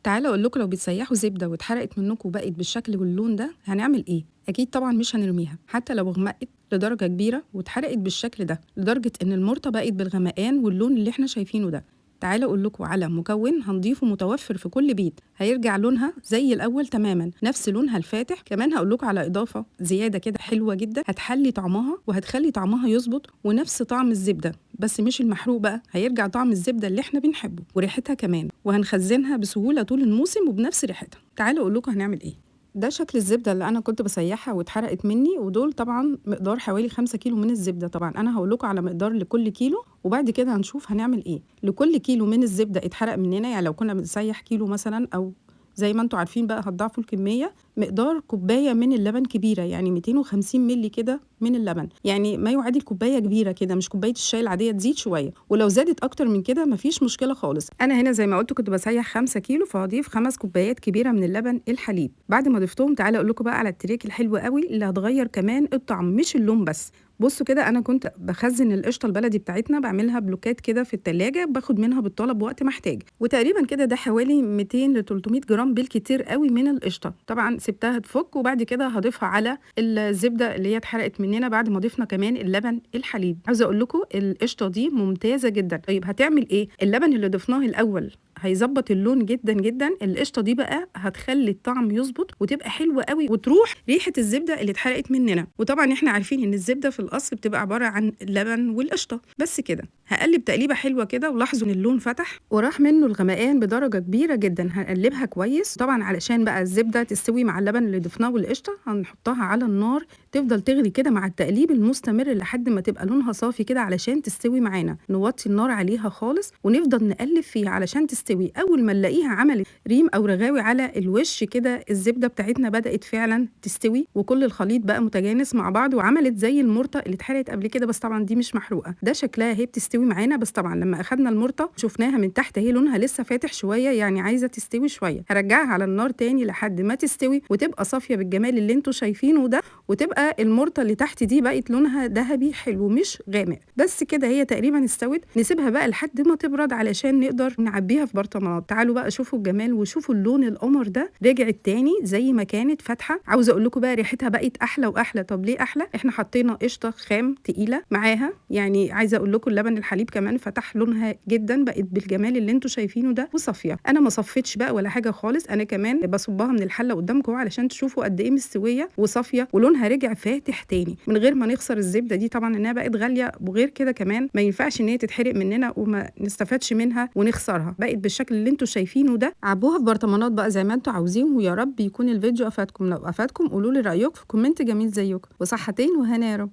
تعالوا اقول لكم، لو بتسيحوا زبدة واتحرقت منكم وبقت بالشكل واللون ده هنعمل ايه؟ اكيد طبعا مش هنرميها، حتى لو غمقت لدرجة كبيرة واتحرقت بالشكل ده لدرجة ان المرطه بقت بالغمقان واللون اللي احنا شايفينه ده. تعالوا اقول لكم على مكون هنضيفه متوفر في كل بيت، هيرجع لونها زي الاول تماما، نفس لونها الفاتح. كمان هقول لكم على اضافه زيادة كده حلوة جدا هتحلي طعمها وهتخلي طعمها يظبط ونفس طعم الزبدة، بس مش المحروق بقى، هيرجع طعم الزبدة اللي احنا بنحبه وريحتها كمان، وهنخزنها بسهولة طول الموسم وبنفس ريحتها. تعالوا اقول لكم هنعمل ايه. ده شكل الزبدة اللي انا كنت بسيحها واتحرقت مني، ودول طبعا مقدار حوالي 5 كيلو من الزبدة. طبعا انا هقول لكم على مقدار لكل كيلو وبعد كده هنشوف هنعمل ايه. لكل كيلو من الزبدة اتحرق مننا، يعني لو كنا بنسيح كيلو مثلا او زي ما انتوا عارفين بقى هتضاعفوا الكمية، مقدار كوباية من اللبن كبيرة، يعني 250 مللي كده من اللبن، يعني ما يعادل كوباية كبيرة كده، مش كوباية الشاي العادية، تزيد شوية، ولو زادت اكتر من كده مفيش مشكلة خالص. انا هنا زي ما قلت كنت بسيح 5 كيلو، فهضيف 5 كوبايات كبيرة من اللبن الحليب. بعد ما ضفتهم تعالى اقول لكم بقى على التريك الحلو قوي اللي هتغير كمان الطعم مش اللون بس. بصوا كده، انا كنت بخزن القشطه البلدي بتاعتنا، بعملها بلوكات كده في التلاجة، باخد منها بالطلب وقت ما احتاج، وتقريبا كده ده حوالي 200 ل 300 جرام بالكتير قوي من القشطه. طبعا سبتها تفك وبعد كده هضيفها على الزبدة اللي هي اتحرقت مننا بعد ما ضفنا كمان اللبن الحليب. عاوزه اقول لكم القشطه دي ممتازة جدا. طيب هتعمل ايه؟ اللبن اللي ضفناه الاول هيظبط اللون جدا جدا، القشطه دي بقى هتخلي الطعم يظبط وتبقى حلوة قوي وتروح ريحه الزبدة اللي اتحرقت مننا. وطبعا احنا عارفين ان الزبدة في الاصل بتبقى عبارة عن اللبن والقشطه. بس كده هقلب تقليبه حلوة كده، ولاحظوا ان اللون فتح وراح منه الغمقان بدرجة كبيرة جدا. هنقلبها كويس طبعا علشان بقى الزبدة تستوي مع اللبن اللي ضفناه والقشطه. هنحطها على النار تفضل تغلي كده مع التقليب المستمر لحد ما تبقى لونها صافي كده علشان تستوي معانا. نوطي النار عليها خالص ونفضل نقلب فيها علشان تستوي. اول ما نلاقيها عملت ريم او رغاوي على الوش كده، الزبدة بتاعتنا بدات فعلا تستوي وكل الخليط بقى متجانس مع بعض وعملت زي المرطه اللي اتحرقت قبل كده، بس طبعا دي مش محروقة. ده شكلها هي بتستوي معانا، بس طبعا لما اخدنا المرطه شفناها من تحت هي لونها لسه فاتح شوية، يعني عايزه تستوي شوية. هرجعها على النار تاني لحد ما تستوي وتبقى صافية بالجمال اللي انتوا شايفينه ده، وتبقى المرطه اللي تحت دي بقت لونها ذهبي حلو مش غامق. بس كده هي تقريبا استوت. نسيبها بقى لحد ما تبرد علشان نقدر نعبيها في برطمانات. تعالوا بقى شوفوا الجمال وشوفوا اللون القمر ده رجعت تاني زي ما كانت فاتحة. عاوزه اقول لكم بقى ريحتها بقت احلى واحلى. طب ليه احلى؟ احنا حطينا قشطه خام تقيلة معاها، يعني عايزه اقول لكم اللبن الحليب كمان فتح لونها جدا، بقت بالجمال اللي انتوا شايفينه ده وصافيه. انا ما صفيتش بقى ولا حاجة خالص، انا كمان بصبها من الحلة قدامكم علشان تشوفوا قد ايه مستوية وصافيه ولونها رجع فاتح تاني من غير ما نخسر الزبدة دي، طبعا انها بقت غالية، وغير كده كمان ما ينفعش ان هي تتحرق مننا وما نستفادش منها ونخسرها. بقت بالشكل اللي انتوا شايفينه ده. عبوها في برطمانات بقى زي ما انتوا عاوزين، ويا رب يكون الفيديو افادكم. لو افادكم قولوا لي رايكم في comment جميل زيكم، وصحتين وهنا يا رب.